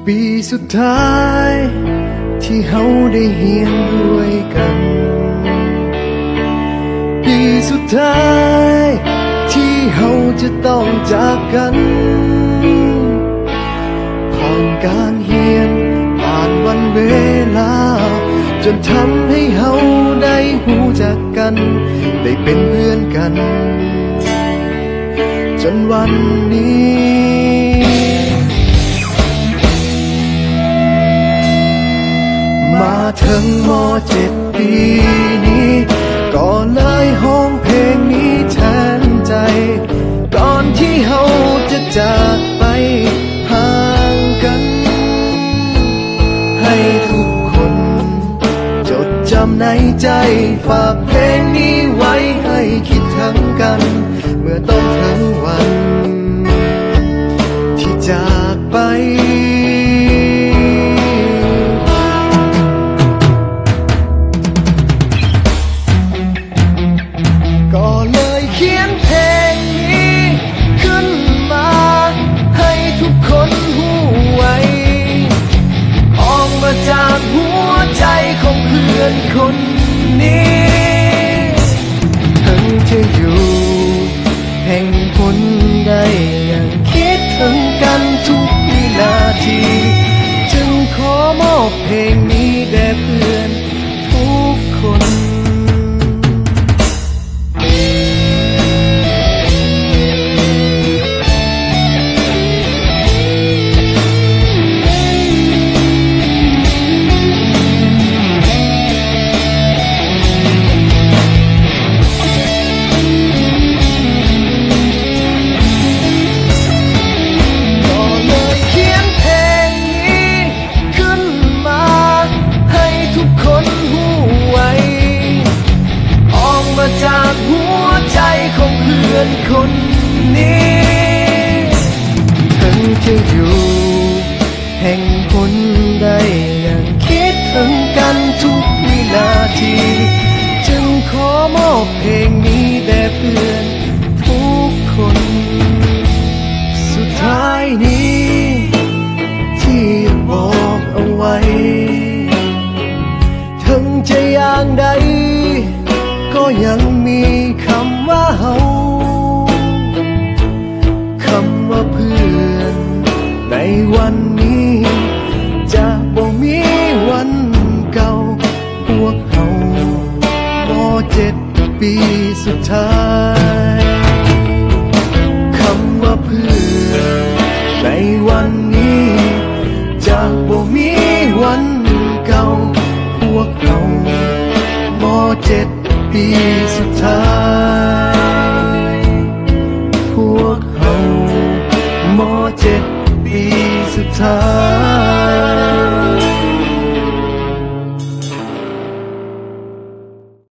ປີສຸດທ້າຍທີ່ເຮົາໄດ້ຮຽນດ້ວຍກັນ, ປີສຸດທ້າຍທີ່ເຮົາຈະຕ້ອງຈາກກັນ. ຜ່ານການຮຽນ, ຜ່ານວັນເວລາ, ຈົນທຳໃຫ້ເຮົາໄດ້ຮູ້ຈັກກັນ, ໄດ້ເປັນເພື່ອນກັນ ຈົນວັນນີ້ ມາເຖິງ ມໍເຈັດ ປີນີ້ ກໍເລີຍຮ້ອງເພງນີ້ແທນໃຈ. ກ່ອນທີ່ເຮົາຈະຈາກໄປຫ່າງກັນ, ໃຫ້ທຸກຄົນ ຈົດຈຳໃນໃຈ, ຝາກເພງນີ້ໄວ້ໃຫ້ຄິດເຖິງກັນ ເມື່ອຕ້ອງເຖິງວັນທີ່ຈາກໄປ. ກໍເລີຍຂຽນເພງນີ້ຂຶ້ນມາໃຫ້ທຸກຄົນຮູ້ໄວ້, ອອກມາຈາກຫົວໃຈຂອງເພື່ອນຄົນນີ້. ເຖິງຈະຢູ່ແຫ່ງຫົນໃດ ຍັງຄິດເຖິງກັນທຸກວິນາທີ, ຈຶ່ງຂໍມອບເພງນີ້ແດ່ເພື່ອນ ທຸກຄົນ. ກໍເລີຍຂຽນເພງນີ້ ຂຶ້ນມາໃຫ້ທຸກຄົນຮູ້ໄວ້, ອອກມາຈາກຫົວໃຈຂອງເພື່ອນຄົນນີ້. ເຖິງຈະຢູ່ແຫ່ງຫົນໃດ ຍັງຄິດເຖິງກັນທຸກວິນາທີ, ຈຶ່ງຂໍມອບເພງນີ້ແດ່ເພື່ອນທຸກຄົນ. ສຸດທ້າຍນີ້ ທີ່ບອກເອົາໄວ້, ເຖິງຈະຢ່າງໃດ ກໍຍັງມີຄຳວ່າເຮົາ, ຄຳວ່າເພື່ອນໃນວັນນີ້ ຈະບໍ່ມີວັນເກົ່າ. ພວກເຮົາ ມໍເຈັດ ປີສຸດທ້າຍ, ຄຳວ່າເພື່ອນໃນວັນນີ້ ຈະບໍ່ມີວັນເກົ່າ. ພວກເຮົາ ມໍເຈັດ ປີສຸດທ້າຍ, ພວກເຮົາ ມໍເຈັດ ປີສຸດທ້າຍ.